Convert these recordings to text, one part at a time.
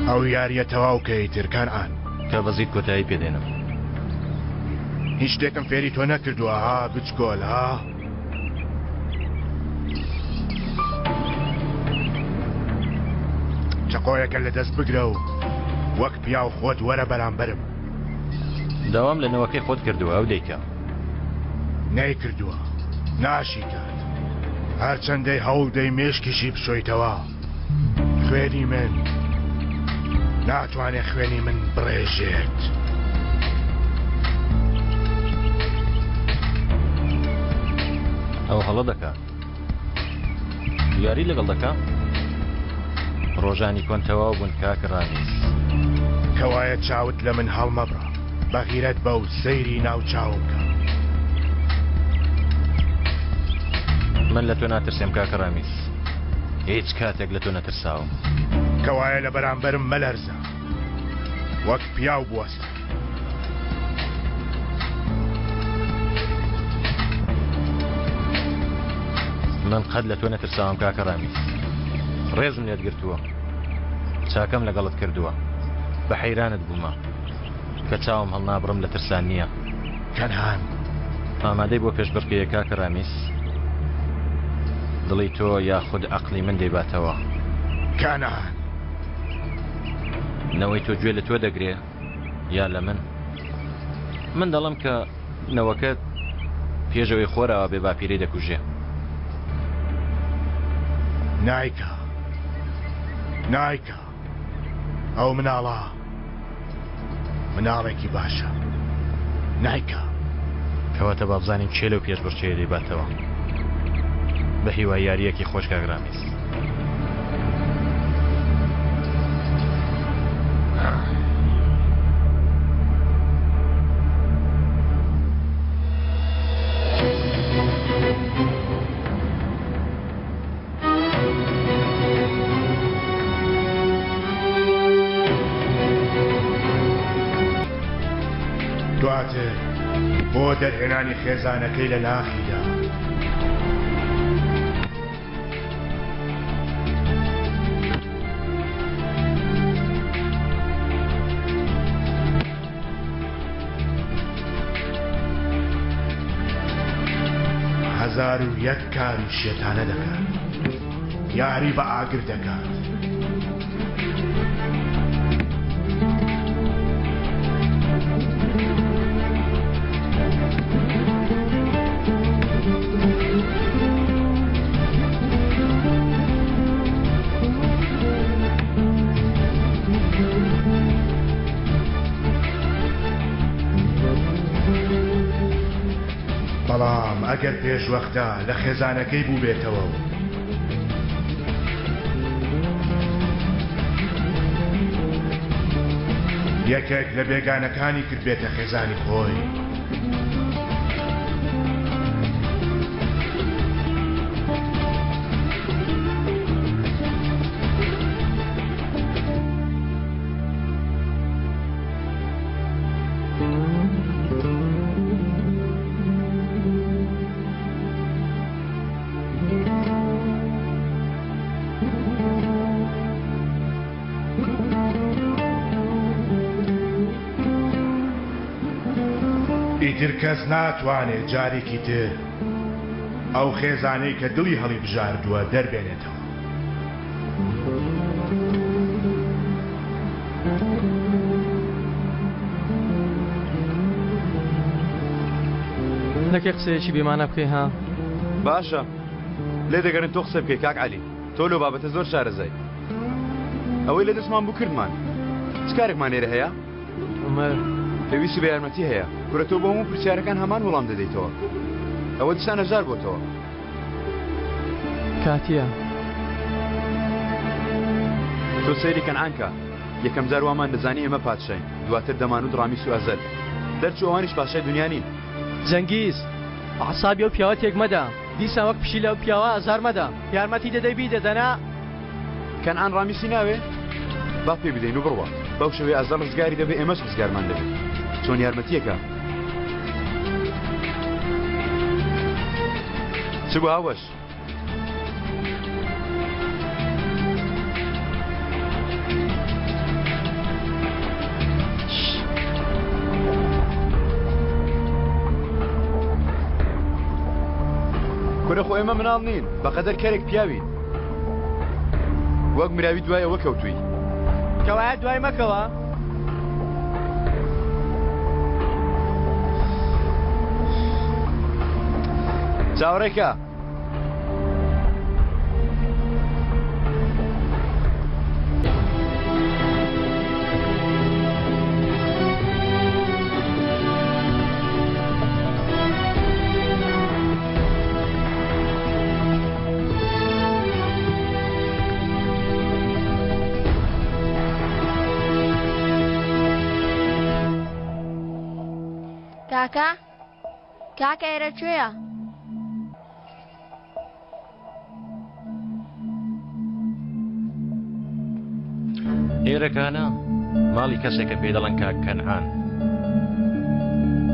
ئەو یارییە تەواو کە ئیتر کەنعان. کە بەزیت کۆتایی پێ دێنم. هیچ شتێکم فێری تۆ نەکردووە ها بچکۆل ها؟ چەقۆیەکە لە دەست بگرە و وەک پیاو خۆت وەرە بەرامبەرم. داوام لە نەوەکەی خۆت کردووە ئەو دەیکا. نەیکردووە ناشیکات هەرچەندەی هەوڵ دەی مێشکیشی بشۆیتەوە خوێنی من ناتوانێت خوێنی من بڕێژێت. ئەو هەڵە دەکا یاری لەگەڵ دەکا ڕۆژانی کۆن تەواو بوون کاک ڕامیس. کەوایە چاوت لە من هەڵمەبڕە بەغیرەت بە و سەیری ناو چاوم کە. من لە تۆ ناترسێم کاکە ڕامیس هیچ کاتێک لە تۆ نەترساوم. کەوایە لە بەرامبەرم مەلەرزە وەک پیاو بوەستە. من قەت لە تۆ نەترساوم کاکە ڕامیس ڕێزم لێت گرتووە چاکەم لەگەڵت کردووە بە حەیرانت بوومە کە چاوم هەڵنابڕم لە ترسان نییە. کەنعان. ئامادەی بۆ پێشبڕکێیە کاکە ڕامیس؟ دڵی تۆ یاخود عەقڵی من دەیباتەوە؟ کەنعان. نەوەی تۆ گوێ لە تۆ دەگرێ یا لە من؟ من دەڵێم کە نەوەکەت پێش ئەوەی خۆراوا بێ باپیرەی دەکوژێ. نایکا. نایکا. ئەو مناڵە مناڵێکی باشە نایکا. کەواتە با بزانین کێ لەو پێشبڕکێیە دەیباتەوە. بە هیوای یارییەکی خۆش کاک رامیز. دواتر بۆ دەرهێنانی خێزانەکەی لە ناخیدا. 1001 کاری شێتانە دەکات یاری بە ئاگر دەکات. بەڵام ئەگەر پێشوەختە لە خێزانەکەی بووبێتەوە و. یەکێک لە بێگانەکانی کردبێتە خێزانی خۆی. ئیتر کەس ناتوانێت جارێکی تر ئەو خێزانەی کە دڵی هەڵیبژاردووە دەربێنێتەوە. نەکەی قسەیەکی بێمانا بکەی ها؟ باشە لێ دەگەرن تۆ قسە بکەی کاک عەلی تۆ لەو بابەتە زۆر شارەزای ئەوەی لە دەستمان بوو کردمان چ کارێکمان لێرە هەیە؟ عومەر پێویستی بە یارمەتی هەیە کورە تۆ بۆ هەموو پرسیارەکان هەمان وەڵام دەدەیتەوە ئەوە دیسان هەژار بۆتەوە کاتیە. تۆ سەیری کەنعان کە یەکەم جار وامان دەزانی ئێمە پادشاین دواتر دەمانوت ڕامیس و ئەزەل دەرچوو ئەوانیش پاشای دنیا نین. جەنگیز عەسابی ئەو پیاوە تێک مەدە دیسان وەک پشیلە ئەو پیاوە ئازار مەدە یارمەتی دەدەی بیدە دەنا. کەنعان ڕامیسی ناوێ؟ با پێی بدەین و بڕوا بەو شێوەیە ئەزەل ڕزگاری دەبێ ئێمەش ڕزگارمان دەبێ چۆن یارمەتیەکە چ بوو هاوەش؟ کورە خۆ ئێمە مناڵ نین، بەقەدەر کەرێک پیاوین. وەک مراوی دوای ئەوە کەوتووی. کەوایە دوای مەکەوە. چاوەڕێکە. کاکە کاکە ئێرە کوێیە؟ ئێرەکانە ماڵی کەسێکە پێی دەڵێن کاک کەنعان.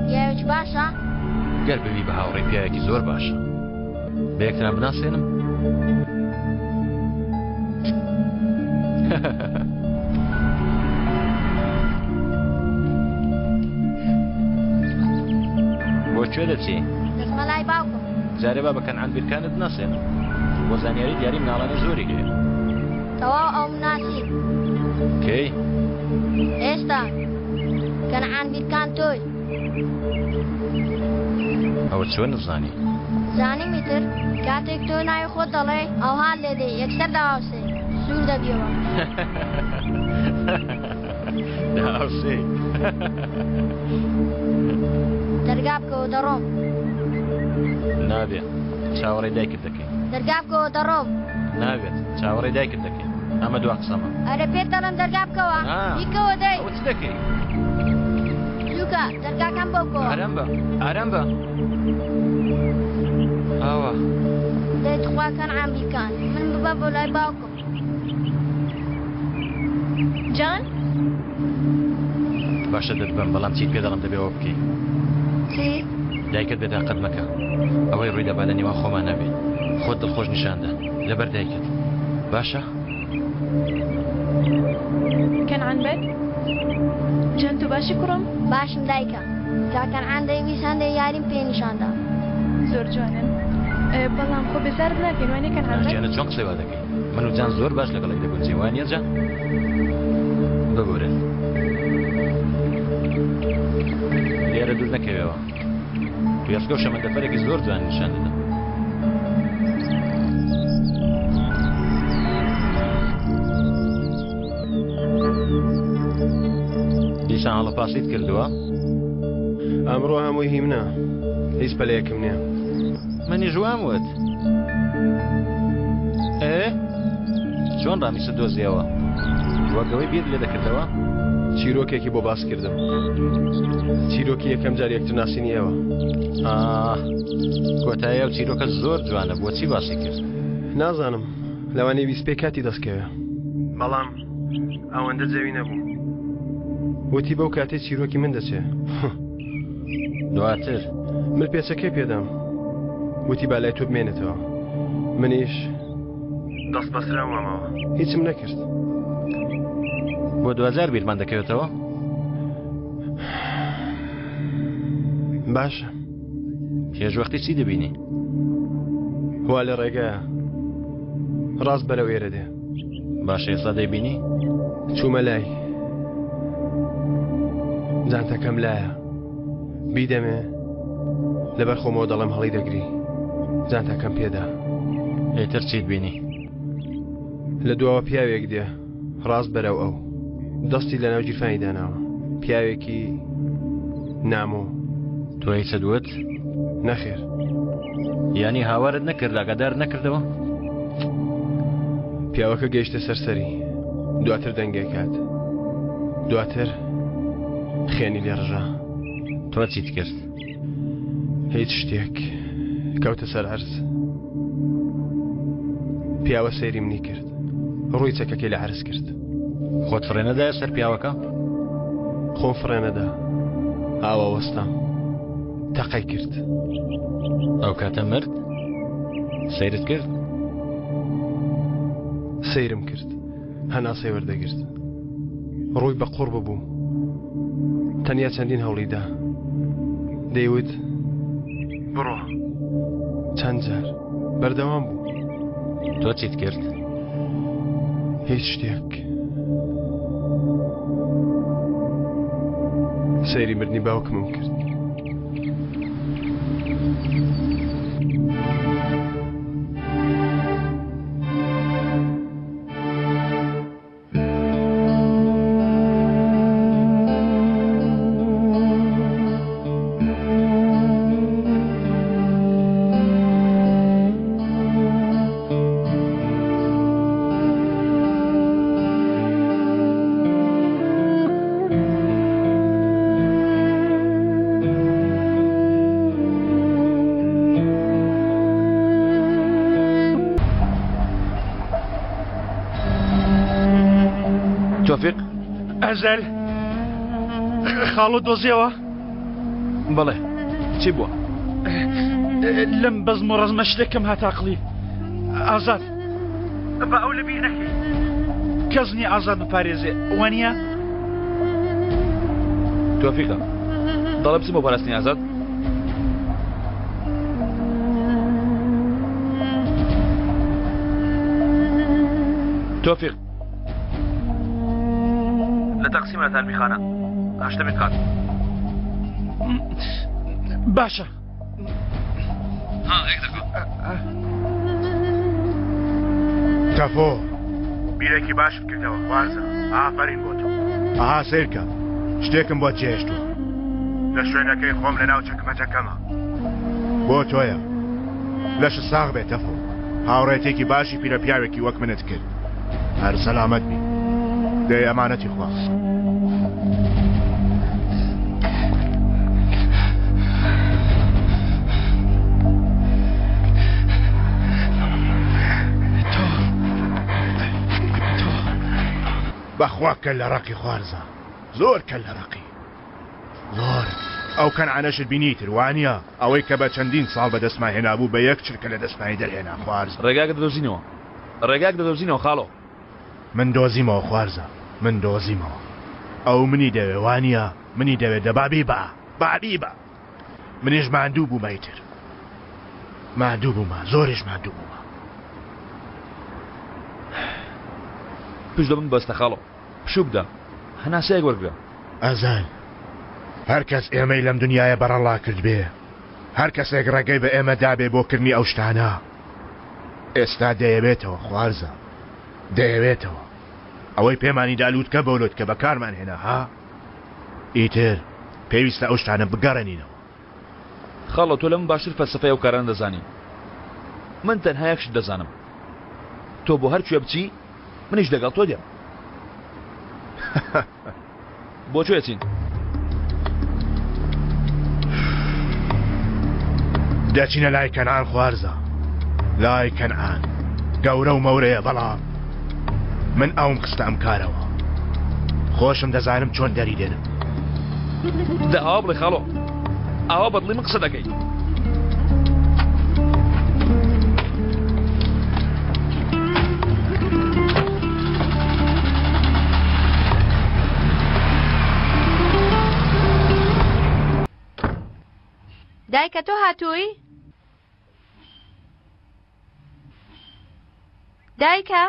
پیاوێکی باشە؟ گەر ببی بە هاوڕێی پیاوێکی زۆر باشە. بە یەکتران بناسێنم؟ بۆ کوێ دەچی؟ دەچمە لای باوکم. جارێ با بە کەنعان بیرکانت بناسێنم. بۆ زانیاری دیاری مناڵانی زۆری هەیە. تەواو ئەوم ناسی. کەی؟ ئێستا. کەنعان بیرکان تۆی. ئەوە چۆنت زانی؟ زانیم ئیتر کاتێک تۆ ناوی خۆت دەڵێی ئەوهات لێ دێ یەکسەر دەئاوسێ سوور دەبیەوە. دەئاوسێ. دەرگا بکەوە دەڕۆم. نابێ چاوەڕێی دایکت دەکەین. دەرگا بکەوە دەڕۆم. نابێت چاوەڕێی دایکت دەکەین. ئەمە دوا قسەمە. ئەرێ پێت دەڵێم دەرگا بکەوە. بیکەوە دەی. ئەوە چ دەکەی؟ زووکە دەرگاکەم بۆ بکەوە. ئارام بە ئارام بە. ئاوا. دەی تخوا کەنعان بیکان من ببە بۆ لای باوکم. جان؟ باشە دەتبەم بەڵام چیت پێ دەڵێم دەبێ ئەوە بکەی. چی؟ دایکت بێتاقەت مەکە. ئەوەی ڕوویدا با لە نێوان خۆمان نەبێ. خۆت دڵخۆش نیشاندە لەبەر دایکت. باشە؟ کەنعان بەگ؟ جان تۆ باشی کوڕم؟ باشم دایکە. کاک کەنعان دەیویست هەندێ یاریم پێ نیشاندا. زۆر جوانن. بەڵام خۆ بێزارت ناکەین وانیە کەنعان بەگ؟ ناگیانە چۆن قسەی وا دەکەی؟ من و جان زۆر باش لەگەڵ یەک دەگونجێین وانیە جان؟ ببورن. لێرە دوور نەکەوێەوە. وێستگە و شەمەندەفەرێکی زۆر جوان نیشان دەدەم. دیسان هەڵەپاسیت کردووە؟ ئەمڕۆ هەمووی هی منە هیچ پەلەیەکم نییە. منیش وام وت. ئێ چۆن ڕامیست دۆزیەوە؟ وەک ئەوەی بیرت لێ دەکردەوە؟ چیرۆکێکی بۆ باس کردم. چیرۆکی یەکەم جار یەکتر ناسینی ئێوە. ئاه کۆتایی ئەو چیرۆکە زۆر جوانە بۆچی باسی کرد؟ نازانم لەوانەیە ویست پێ کاتی دەستکەوێ. بەڵام ئەوەندە جەوی نەبوو. وتی بەو کاتەی چیرۆکی من دەچێ. دواتر؟ ملپێچەکەی پێدام. وتی با لای تۆ بمێنێتەوە. منیش دەست بەسرا مامەوە. هیچم نەکرد. بۆ دواجار بیرمان دەکەوێتەوە؟ باشە. پێش وەختی چی دەبینی؟ وا لە ڕێگایە. ڕاست بەرەو ئێرە دێ. باشە ئێستا دەیبینی؟ چوومە لای. جانتەکەم لایە. بیدەمێ لەبەر خۆمەوە دەڵێم هەڵی دەگری. جانتاکەم پێدا. ئیتر چیت بینی؟ لە دواوە پیاوێک دێ ڕاست بەرەو ئەو. دەستی لەناو گیرفانی داناوە. پیاوێکی نامۆ. تۆ هیچت وت؟ نەخێر. یانی هاوارت نەکرد ئاگادارت نەکردەوە؟ پیاوەکە گەیشتە سەر سەری. دواتر دەنگێک هات. دواتر خوێنی لێ ڕژا. تۆ چیت کرد؟ هیچ شتێک. کەوتە سەر عەرز. پیاوە سەیری منی کرد. ڕووی چەکەکەی لە عەرز کرد. خۆت فڕێنەدایە سەر پیاوەکە؟ خۆم فڕێنەدا. ئاوا وەستام. تەقەی کرد. ئەو کاتە مرد؟ سەیرت کرد؟ سەیرم کرد. هەناسەی وەردەگرت. ڕووی بە قوڕ ببوو. تەنیا چەندین هەوڵی دا. دەیوت. بڕۆ. چەند جار بەردەوام بوو. تۆ چیت کرد؟ هیچ شتێک. سەیری مردنی باوکمم کرد. تۆفیق ئەزەل خاڵۆ دۆزیەوە؟ بەڵێ چی بووە؟ لەم بەزم و ڕەزمە شتێکم هات عەقڵی ئازاد با ئەو لەبیر نەکەی کەس نییە ئازاد بپارێزێ وانە؟ تۆفیقە دەڵێ بچم بۆ پاراستنی ئازاد؟ تۆفیق لە تەقسیمە لە تارمیخانە هەشتەمین قات. باشە. ها یەک دەقە. تەفۆ بیرێکی باشت کردەوە خوارزە ئافەرین بۆ تۆ. ئەها سەیرکە شتێکم بۆت جێهێشتووە لە شوێنەکەی خۆم لە ناو چەکمەجەکەمە بۆ تۆیە. لەشت ساغ بێ تەفۆ هاوڕێتێکی باشی پیرە پیاوێکی وەک منت کرد هەر سەلامەت بی دەی ئەمانەتی خوا. بەخوا کەللە ڕەقی خوارزا زۆر کەللە ڕەقی. زۆر. ئەو کەنعانەشت بینی ئیتر وانیە؟ ئەوەی کە بە چەندین ساڵ بەدەستمان هێنابوو بە یەک چرکە لە دەستمانی دەرهێنا خوارزا. ڕێگاک دەدۆزینەوە ڕێگاک دەدۆزینەوە خاڵۆ. من دۆزیمەوە خوارزا من دۆزیمەوە. ئەو منی دەوێ وانیە؟ منی دەوێ دە با بیبا با بیبا. منیش ماندوو بوومە ئیتر. ماندوو بوومە زۆریش ماندوو بوومە. پشت بە من ببەستە خاڵۆ. پشوو بدە هەناسەیەک وەرگرە. ئەزان هەر کەس ئێمەی لەم دنیایە بەڕەڵا کردبێ، هەر کەسێک ڕێگەی بە ئێمە دابێ بۆ کردنی ئەو شتانە، ئێستا دەیەوێتەوە خوارزا، دەیەوێتەوە. ئەوەی پێمانی دا لووتکە بۆ لوتکە بەکارمان هێنا ها؟ ئیتر پێویستە ئەو شتانە بگەڕێنینەوە. خاڵۆ تۆ لە من باشتر فەلسەفەی ئەو کارانە دەزانی. من تەنها یەک شت دەزانم. تۆ بۆ هەر کوێ بچی منیش لەگەڵ تۆ دێم. بۆ کوێ چین؟ دەچینە لای کەنعان خوارزا. لای کەنعان. گەورە و مەورەیە بەڵام من ئەوم خستە ئەم کارەوە. خۆشم دەزانم چۆن دەری دێنم. دە ئاوا بڵێ خاڵۆ. ئاوا بە دڵی من قسە دەکەی. دایکە تۆ هاتووی؟ دایکە؟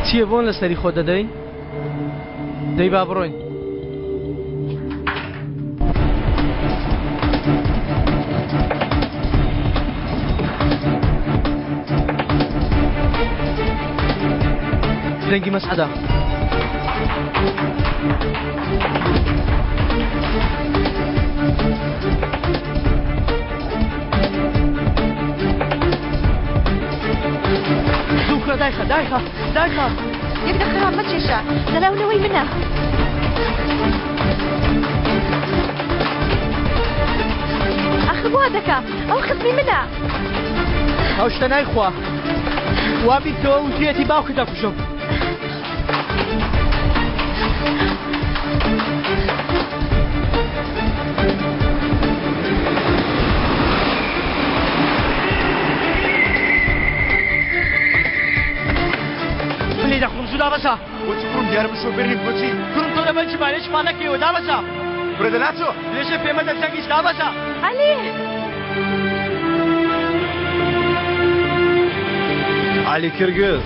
چییە بۆن لەسەری خۆت دەدەی؟ دەی با بڕۆین. دەنگی مەسعەدە. دوو کوڕە دایخە دایخە دایخە. یەک دەقە ڕام مەکێشە لەناو نەوەی منە. ئاخر. وا دەکا؟ ئەو خزمی منە. ئەو شتە نایخوا. وا بیرکەوە وتویەتی باوکت دەکوژم. من لێی دەخۆم زوو دابەزە. بۆچی کوڕم دیارە من شۆفێر نیم بۆچی؟ کوڕم تۆ لەبەر جمانێ چما نەکەیەوە دابەزە. کورە دە ناچۆ. درێژە پێمەدە جەنگیش دابەزە. عەلی. عەلی کرگز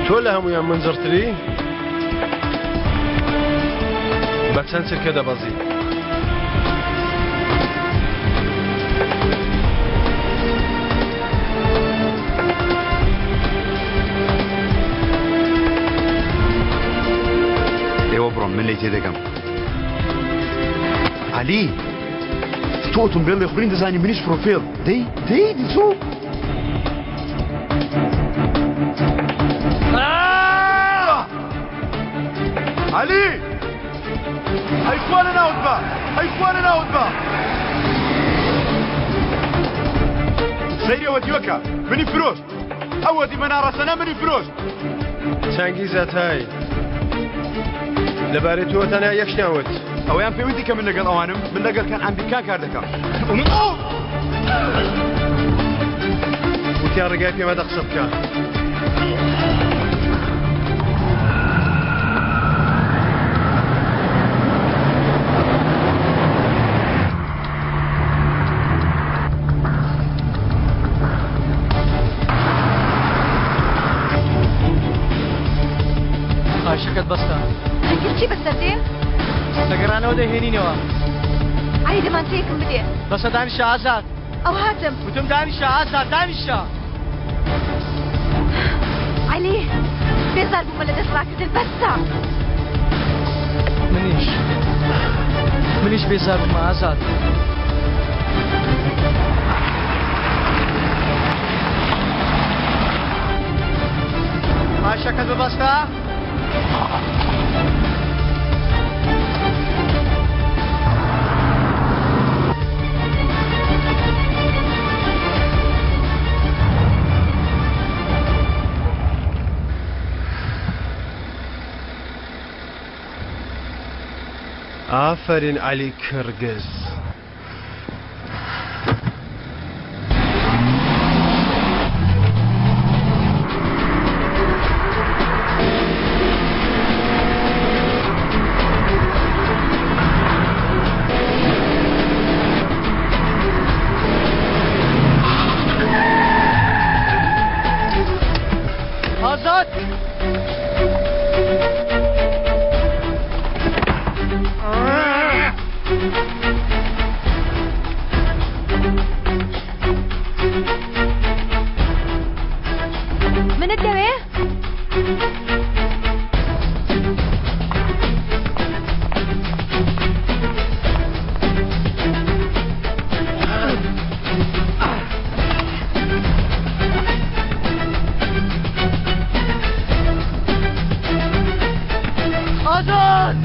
تۆ لە هەموویان منجڕتری؟ بە چەند چرکە دەبەزی؟ ئێوە بڕۆن من لێی تێدەگەم. عەلی تۆ ئۆتۆمبێل لێخوڕین دەزانی منیش پرۆفێل دەی دەی دچۆ. عەلی ئەی خوا لە ناوت بە ئەی خوا لە ناوت بە سەیری ئەوە دیوەکە منی فرۆشت ئەوە دیمە ناڕەسەنە منی فرۆشت چەنگیز ئەتای لەبارەی تۆ تەنها یەک شتیان وت. ئەوەیان پێ وتی کە من لەگەڵ ئەوانم، من لەگەڵ کەنعان بیرکان کار دەکەم. وتیان ڕێگای پێ مەدە قسە بکە. قاشەکەت بەستە. ئیتر چی بەسەر دێ؟ لە گەڕانەوە دەیهێنینەوە. عەلی دەمانچەیەکم بدێ. بەسە دانیشە ئازاد. ئەو هاتم. وتم دانیشە ئازاد دانیشە. عەلی بێزار بوومە لە دەست ڕاکردن بەسە. منیش منیش بێزار بوومە ئازاد. قاشەکەت ببەستە. ئافەرین عەلی کرگز. ئازاد! منت دەوێ؟ ئازاد!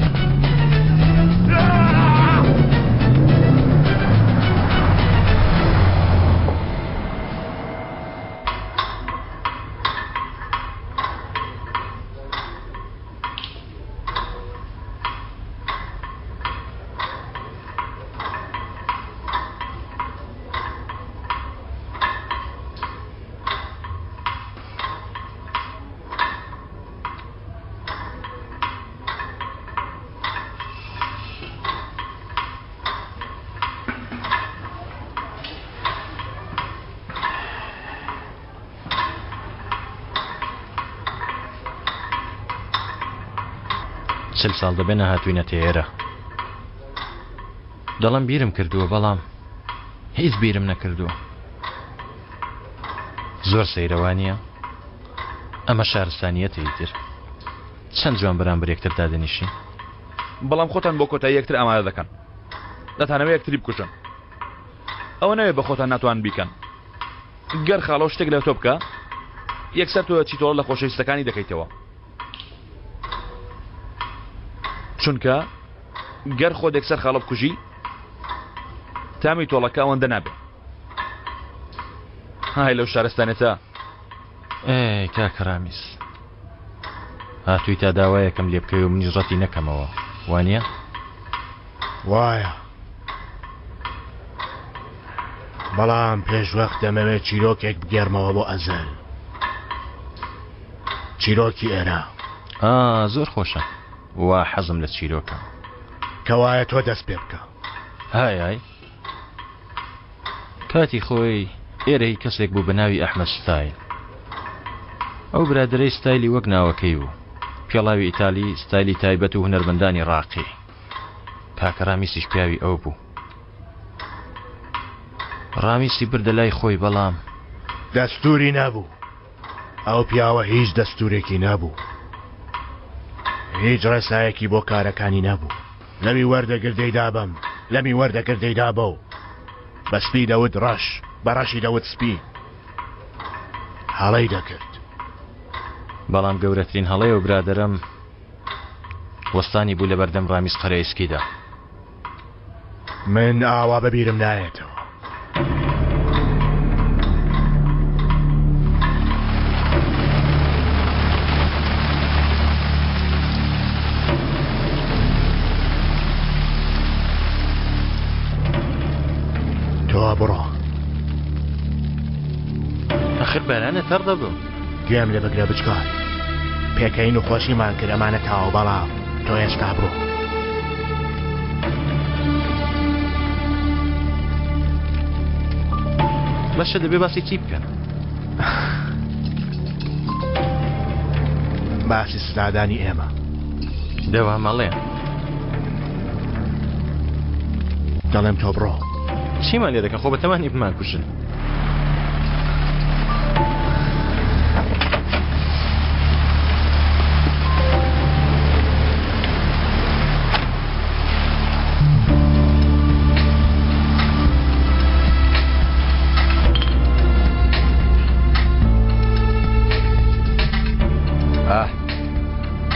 چل ساڵ دەبێ نەهاتووینەتە ئێرە. دەڵێم بیرم کردووە بەڵام هیچ بیرم نەکردووە. زۆر سەیرە وانییە؟ ئەمە شارستانیەتە ئیتر چەند جوان بەرامبەر یەکتر دادەنیشین. بەڵام خۆتان بۆ کۆتایی یەکتر ئامادە دەکەن. دەتانەوێ یەکتری بکوژن. ئەوە نەوێ بە خۆتان ناتوانن بیکەن. گەر خاڵۆ شتێک لە تۆ بکا، یەکسەر تۆ دەچی تۆڵە لە خۆشەویستەکانی دەکەیتەوە. چونکە. گەر خۆت یەکسەر خاڵە بکوژی تامی تۆڵەکە ئەوەندە نابێ. های لەو شارستانێتە. ئێ کاکە ڕامیز هاتووی تا داوایەکم لێ بکەی و منیش ڕەتی نەکەمەوە وانە؟ وایە بەڵام پێش وەخت دەمەوێت چیرۆکێک بگێڕمەوە بۆ ئەزەل چیرۆکی ئێرە ئا زۆر خۆشە وا حەزم لە چیرۆکە. کەوایە تۆ دەست پێ بکە. های های کاتی خۆی ئێرە هی کەسێک بوو بە ناوی ئەحمەد ستایل. ئەو برادەرەی ستایلی وەک ناوەکەی بوو. پێڵاوی ئیتالی، ستایلی تایبەت و هونەرمەندانی ڕاقی. کاکە ڕامیسیش پیاوی ئەو بوو. ڕامیسی بردە لای خۆی بەڵام. دەستووری نەبوو. ئەو پیاوە هیچ دەستوورێکی نەبوو. هیچ ڕێسایەکی بۆ کارەکانی نەبوو. لەوی وەردەگرت دەیدا بەم، لەمی وەردەگرت دەیدا بەو. بە سپی دەوت ڕەش، بە ڕەشی دەوت سپی. هەڵەی دەکرد. بەڵام گەورەترین هەڵەی ئەو برادەرەم وەستانی بوو لەبەردەم ڕامیز قەرەئیسکیدا. من ئاوا بەبیرم نایەتەوە. تۆ بڕۆ. ئەخر بارانە تەڕ دەبم. گوێم لێ بگرە بچکۆل. پێکەین و خۆشیمان کرد ئەمانە تاوە بەڵام تۆ ئێستا بڕۆ. باشە دەبێ باسی چی بکەن؟ باسی سزادانی ئێمە. دەوا مەڵێ. دەڵێم تۆ بڕۆ. چیمان لێ دەکەن خۆ بەتەمانی بمانکوژن. ئاه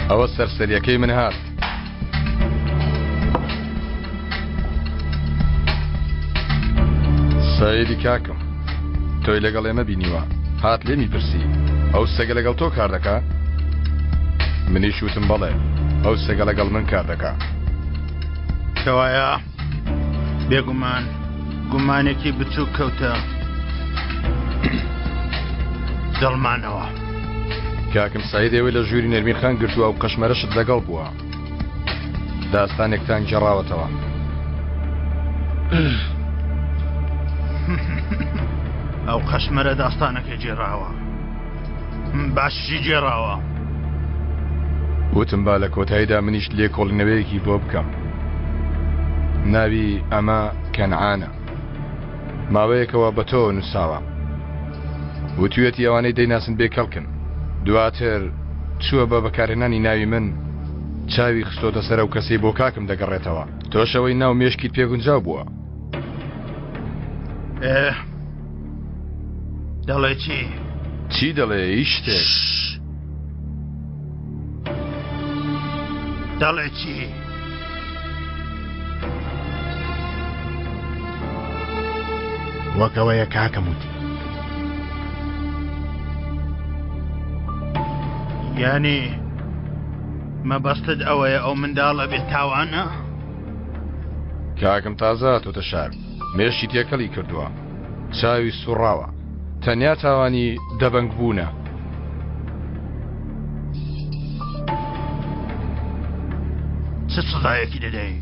ئەوە سەرسەریەکەی من هات. سەیری کاکم تۆی لەگەڵ ئێمە بینیوە هات لێمی پرسی ئەو سەگە لەگەڵ تۆ کار دەکا منیش وتم بەڵێ ئەو سەگە لەگەڵ من کار دەکا کەوایە بێگومان گومانێکی بچووک کەوتە دڵمانەوە. کاکم سەعید ئێوەی لە ژووری نەرمین خان گرتووە ئەو قەشمەرەشت لەگەڵ بووە داستانێکتان گێڕاوەتەوە. ئەو قەشمەرە داستانەکەی گێڕاوە باشی گێڕاوە. وتم با لە کۆتاییدا منیش لێکۆڵینەوەیەکی بۆ بکەم ناوی ئەمە کەنعانە. ماوەیەکەوە بە تۆوە نووساوە. وتویەتی ئەوانەی دەیناسن بێ کەڵکن. دواتر چووە بە بەکارهێنانی ناوی من چاوی خستۆتە سەر ئەو کەسەی بۆ کاکم دەگەڕێتەوە. تۆش ئەوەی ناو مێشکیت پێ گونجاو بووە. ئێ دەڵێ چی؟ چی دەڵێ؟ هیچ شتێک. دەڵێ چی؟ وەک ئەوەیە کاکەم وتی. یانی مەبەستت ئەوەیە ئەو منداڵە بێ تاوانە؟ کاکم تازە هاتۆتە شار مێشکی تێکەڵی کردووە چاوی سوڕاوە تەنیا تاوانی دەبەنگ بوونە. چ سزایەکی دەدەی؟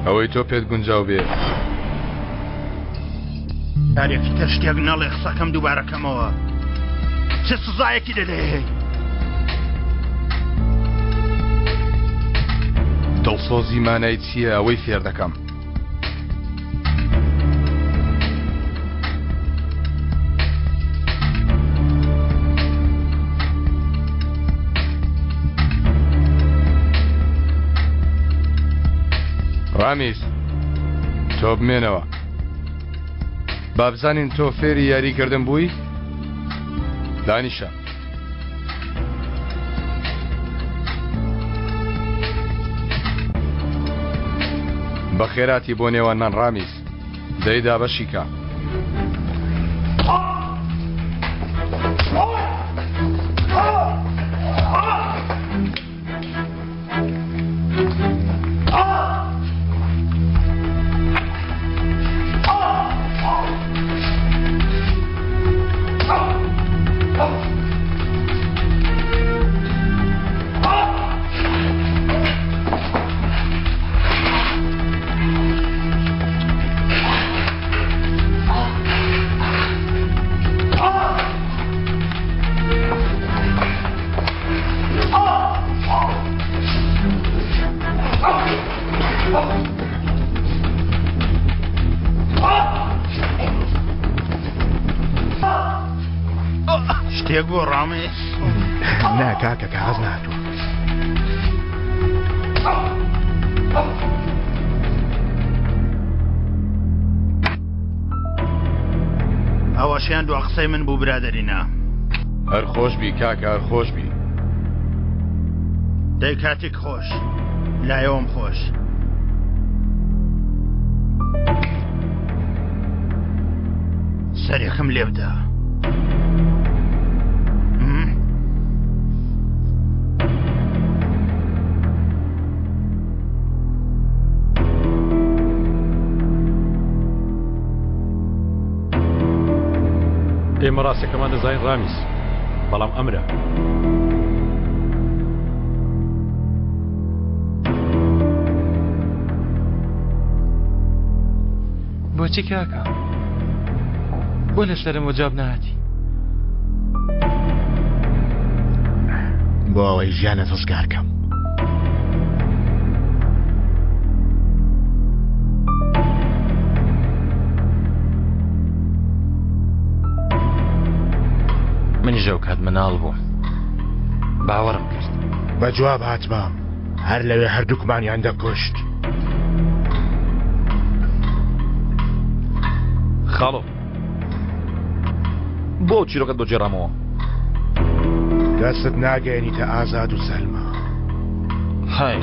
ئەوەی تۆ پێت گونجاو بێ. جارێکی تر شتێک نەڵێ قسەکەم دووبارە کەمەوە. چ سزایەکی دەدەی؟ دڵسۆزی مانای چییە ئەوەی فێر دەکەم. ڕامیز تۆ بمێنەوە با بزانین تۆ فێری یاریکردن بووی دانیشە بەخێراتی بۆ نێوانمان ڕامیز. دەی دابەشی کە. شتێک بۆ ڕامێ نا کاکە کاغەز نهاتووە. ئەوەشیان دوا قسەی من بوو برادەرینا. هەر خۆش بی کاکە هەر خۆش بی. دەی کاتیک خۆش لایەوەم خۆش. سەرێکم لێ بدە. ئێمە ڕاستەکەمان دەزانین ڕامیز بەڵام ئەمرە. بۆچی کاکە بۆ لەسەرم وەجاب نهاتی بۆ ئەوەی ژیانت ڕزگار کەم. منیش ئەو کات مناڵ بووم باوەڕم کرد. بە جواب هاتبام هەر لەوێ هەردووکمانیان دەکوشت. خاڵۆ بۆ ئەو چیرۆکەت بۆ گێڕامەوە؟ دەستت ناگەیەنیتە ئازاد و سەلما. های.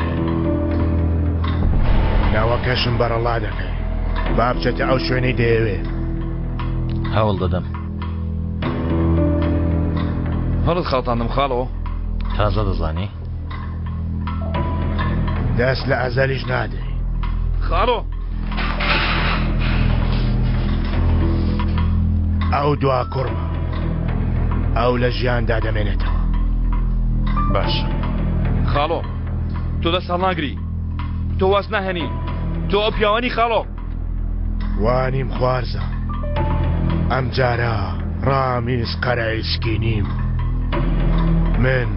ناوەکەشم بەرەڵا دەکەی. با بچێتە ئەو شوێنەی دەیەوێ. هەوڵ دەدەم. هەڵت خەڵتاندم خاڵۆ. تازە دەزانی؟ دەست لە ئەزەلیش نادەی. خاڵۆ. ئەو دوا کوڕمە. ئەو لە ژیاندا دەمێنێتەوە. باشە. خاڵۆ تۆ دەست هەڵناگری. تۆ واز ناهێنی. تۆ ئەو پیاوەنی خاڵۆ. وانیم خوارزا. ئەم جارە ڕامیز قەرەئیسکی نیم. من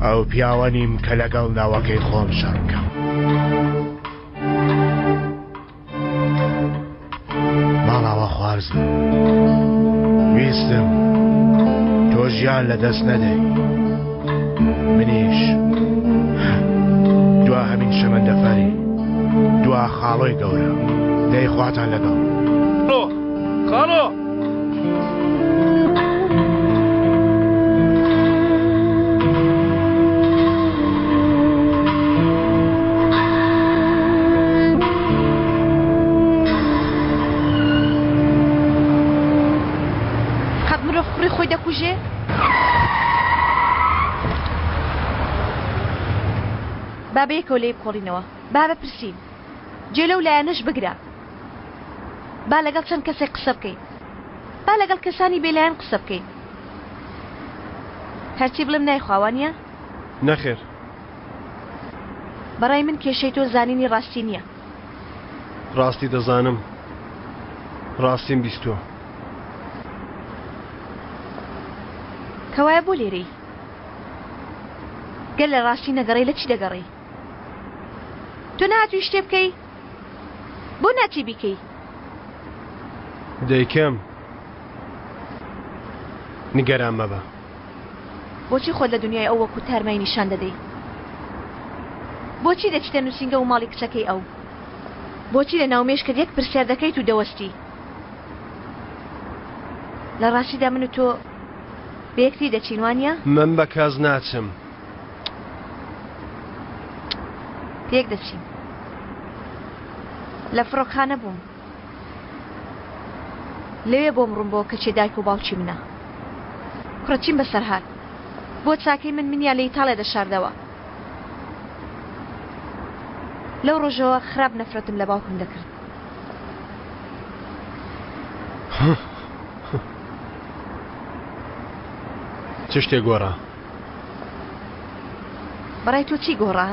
ئەو پیاوە نیم کە لەگەڵ ناوەکەی خۆم شەڕ بکەم. ماڵاوا خوارزم. ویستم تۆ ژیان لە دەست نەدەی. منیش دوا هەمین شەمەندەفەری دوا خاڵۆی گەورە دەی خواتان لەگەڵ. خاڵۆ! قەت مرۆڤ کوڕی خۆی دەکوژێ؟ با بەیەکەوە لێی بکۆڵینەوە. با بپرسین. جێ لەو لایەنەش بگرە. با لەگەڵ چەند کەسێک قسە بکەین. با لەگەڵ کەسانی بێلایەن قسە بکەین. هەرچی بڵێم نایخوا، وانییە؟ نەخێر. بەڕای من کێشەی تۆ زانینی ڕاستی نییە. ڕاستی دەزانم. ڕاستیم بیستووە. کەوایە بۆ لێرەی؟ گەر لە ڕاستی نەگەڕێی لە چی دەگەڕێی؟ تۆ نەهاتووی شتێ بکەی؟ بۆ ناچی بیکەی؟ دەیکەم. نیگەران مەبە. بۆچی خۆت لە دنیای ئەو وەکو تارمای نیشان دەدەی؟ بۆچی دەچیتە نووسینگە و ماڵی کچەکەی ئەو؟ بۆچی لە ناو مێشکت یەک پرسیار دەکەیت و دەوەستی؟ لە ڕاستیدا من و تۆ بە یەکتری دەچین وانییە؟ من بە کەس ناچم. پێک دەچین. لە فڕۆکخانە بووم. لەوێ بۆم ڕوون بۆوە کە کێ دایک و باوکی منە. کوڕە چیم بەسەر هات؟ بۆ چاکەی من منیان لە ئیتاڵیا دەشاردەوە. لەو ڕۆژەوە خراپ نەفرەتم لە باوکم دەکرد. چ شتێک گۆڕا؟ بەڕای تۆ چی گۆڕا؟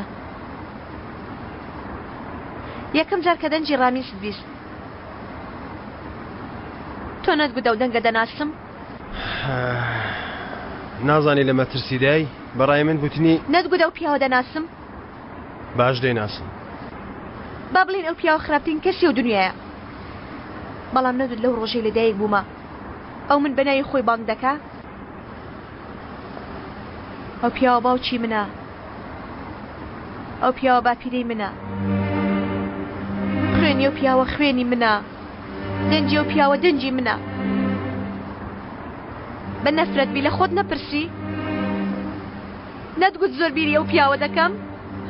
یەکەم جار کە دەنگی ڕامیست 20 تۆ نەتگوت ئەو دەنگە دەناسم؟ نازانی لە مەترسیدای؟ بەڕای من گوتنی. نەتگوت ئەو پیاوە دەناسم؟ باش دەیناسم. با بڵێین ئەو پیاوە خراپترین کەسی ئەو دنیایە. بەڵام نەتگوت لەو ڕۆژەی لەدایک بوومە ئەو من بە ناوی خۆی بانگ دەکا؟ ئەو پیاوە باوکی منە. ئەو پیاوە باپیرەی منە. خوێنی ئەو پیاوە خوێنی منە. دەنگی ئەو پیاوە دەنگی منە. بە نەفرەت بی لە خۆت نەپرسی؟ نەتگوت زۆر بیری ئەو پیاوە دەکەم؟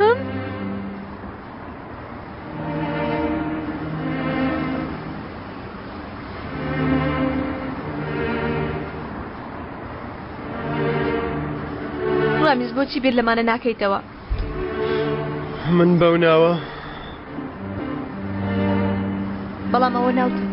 هم؟ ڕامیز بۆچی بیر لەمانە ناکەیتەوە؟ من بەو ناوە بەڵام ئەوە ناوتە.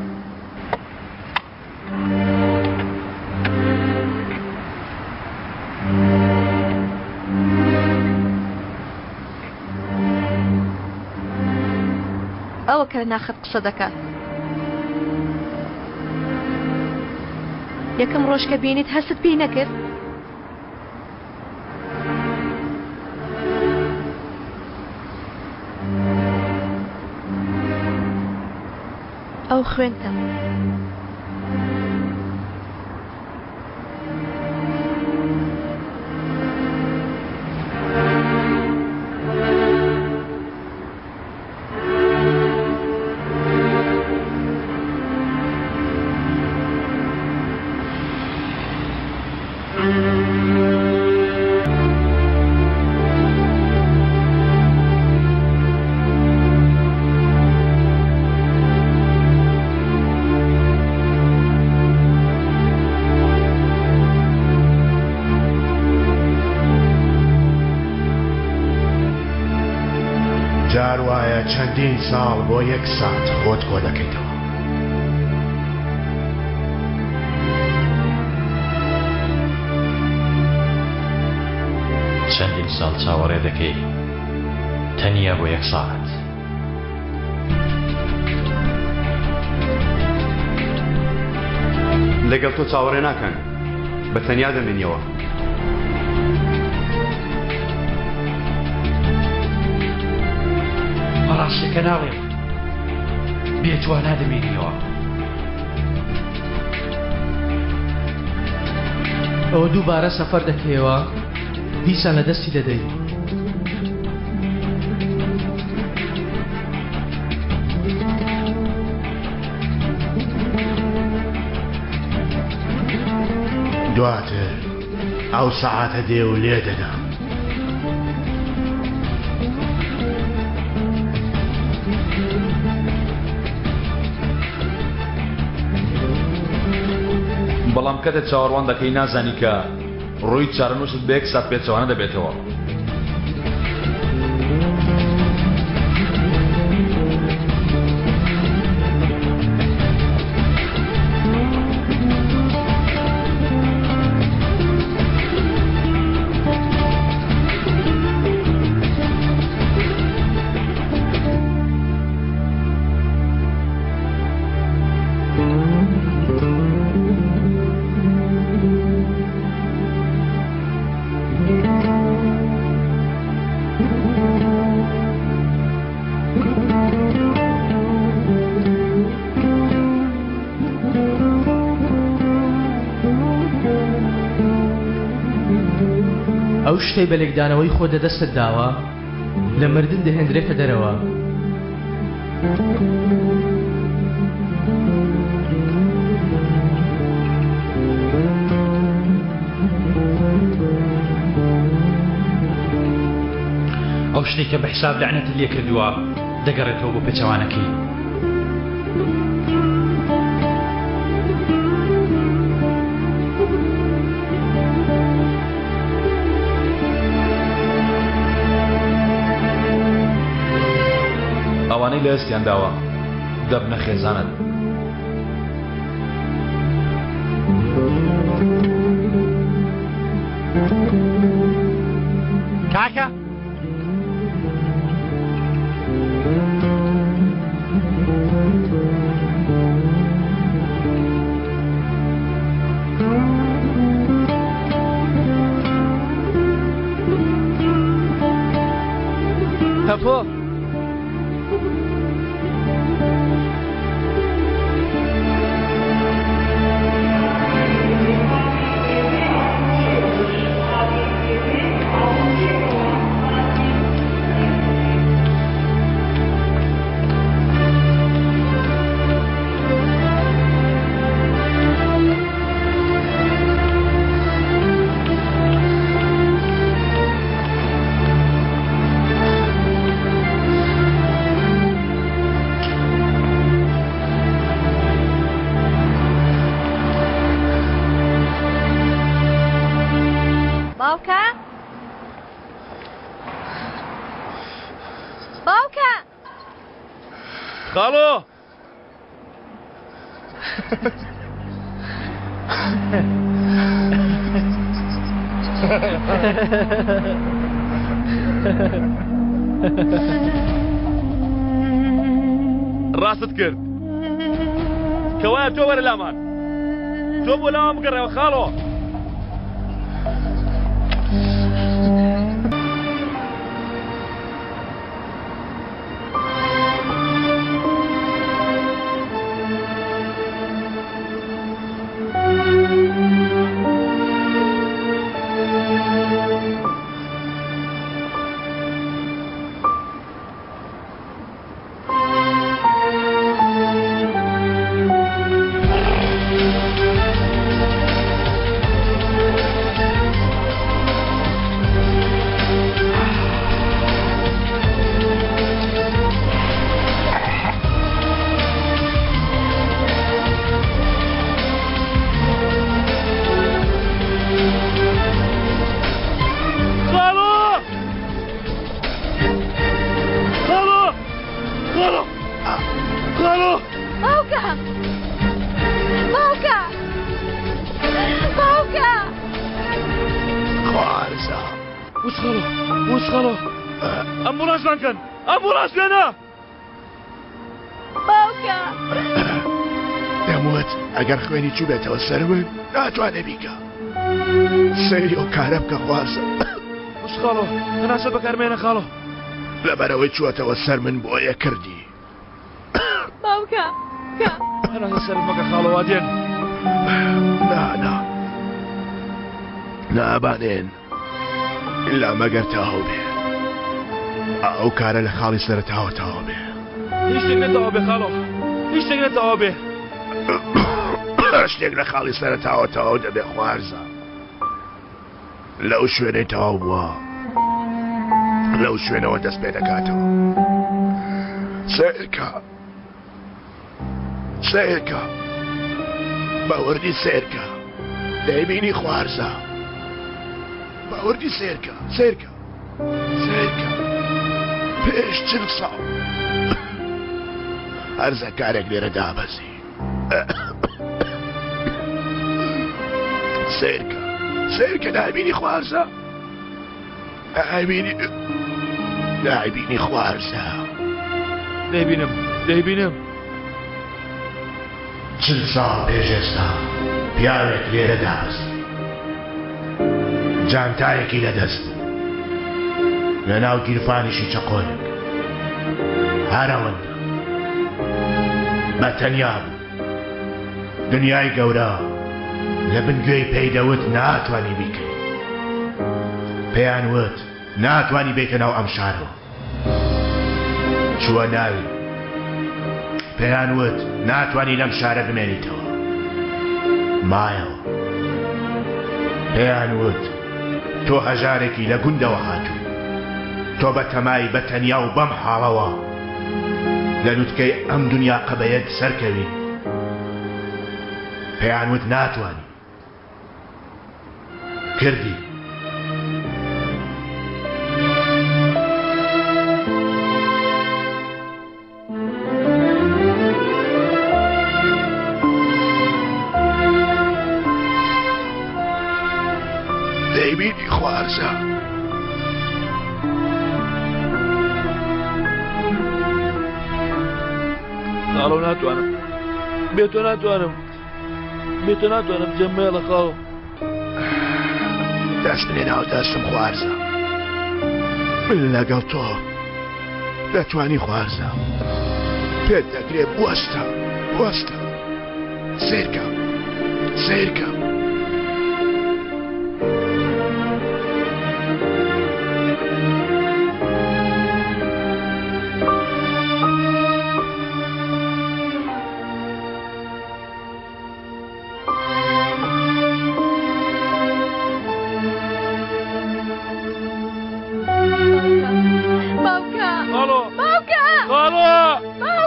ئەوە کە لە ناخت قسە دەکات. یەکەم ڕۆژ کە بینیت هەستت پێی نەکرد؟ ئەو خوێنتە. جار وایە چەندین ساڵ بۆ یەک سات خۆت کۆ دەکەیتەوە. چەندین ساڵ چاوەڕێ دەکەی تەنیا بۆ یەک ساعەت. لەگەڵ تۆ چاوەڕێ ناکەن بە تەنیا دەمێنیەوە. ڕاستەکە ناڵێم بێتوانا دەمێنیەوە. ئەوە دووبارە سەفەر دەکەیەوە دیسان لە دەستی دەدەی. دواتر ئەو سەعاتە دێ و لێ دەدەم. بەڵام کاتێ چاوەڕوان دەکەی نازانی کە ڕووی چارەنووست بە یەک سات پێچەوانە دەبێتەوە. ئەو شتەی بە لێکدانەوەی خۆت لە دەستت داوە لە مردن دەهێندرێتە دەرەوە. ئەو شتێک کە بە حساب لەعنەتت لێ کردووە دەگەڕێتەوە بۆ پێچەوانەکەی. ئەوانەی لە دەستیان داوە دەبنە خێزانت. کاکە تەپۆ باوکە باوکە خاڵۆ ڕاستت کرد کەوایە تۆ وەرە لامان تۆ بۆ لامان بگەڕێەوە خاڵۆ. خاڵۆ خاڵۆ خاڵۆ خاڵۆ باوکە باوکە باوکە خوارزا وش خاڵۆ وش خاڵۆ ئەمبوڵانسمان کەن ئەمبوڵانس بێنە باوکە پێم وت ئەگەر خوێنی چووبێتەوە سەر من ناتوانێ بیکا سەیری ئەو کارە بکە خوازە وش خاڵۆ هەناسە بەکارمێنە خاڵۆ لەبەرەوەی چووەتەوە سەر من بۆیە کردی باوکە هەناسە سەرم مەکە خاڵۆ وا دێن نا نا نابانێن ئیلا مەگەر تەواو بێ. ئەو کارە لە خاڵی سەرەتاوە تەواو بێ. هیچ شتێک نەتەواو بێ خاڵۆ، هیچ شتێک نەتەواو بێ. شتێک لە خاڵی سەرەتاوە تەواو دەبێ خوارزا. لەو شوێنەی تەواو بووە لەو شوێنەوە دەست پێ دەکاتەوە. سەیرکە. سەیرکە بە وردی سەیرکە دەیبینی خوارزا بە وردی سەیرکە سەیرکە سەیرکە پێش چل ساڵ هەرزەکارێک لێرە دابەزی سەیرکە سەیرکە دابینی خوارزا دایبینی دایبینی خوارزا دەیبینم دەیبینم چل ساڵ پێش ئێستا پیاوێک لێرە دابەزی جانتایەکی لەدەست بوو لەناو گیرفانیشی چەقۆیەک هەر ئەوەندە بە تەنیا بوو دنیای گەورە لە بن گوێی پێی دەوت ناتوانی بیکەی. پێیان وت ناتوانی بێیتە ناو ئەم شارەوە. چووە ناوی. پێیان وت ناتوانی لەم شارە بمێنیتەوە. مایەوە. پێیان وت تۆ هەژارێکی لە گوندەوە هاتووی. تۆ بە تەمای بە تەنیا و بەم حاڵەوە. لە لوتکەی ئەم دنیا قەبەیەت سەرکەوی. پێیان وت ناتوانی. کردی. دەیبینی خوارزا. خاڵۆ ناتوانم بێ تۆ ناتوانم بێ تۆ ناتوانم جێم مێڵە خاڵۆ. دەست بنێ ناو دەستم خوارزا من لەگەڵ تۆ دەتوانی خوارزا پێت دەکرێ بوەستە بوەستە سیرکە سیرکە.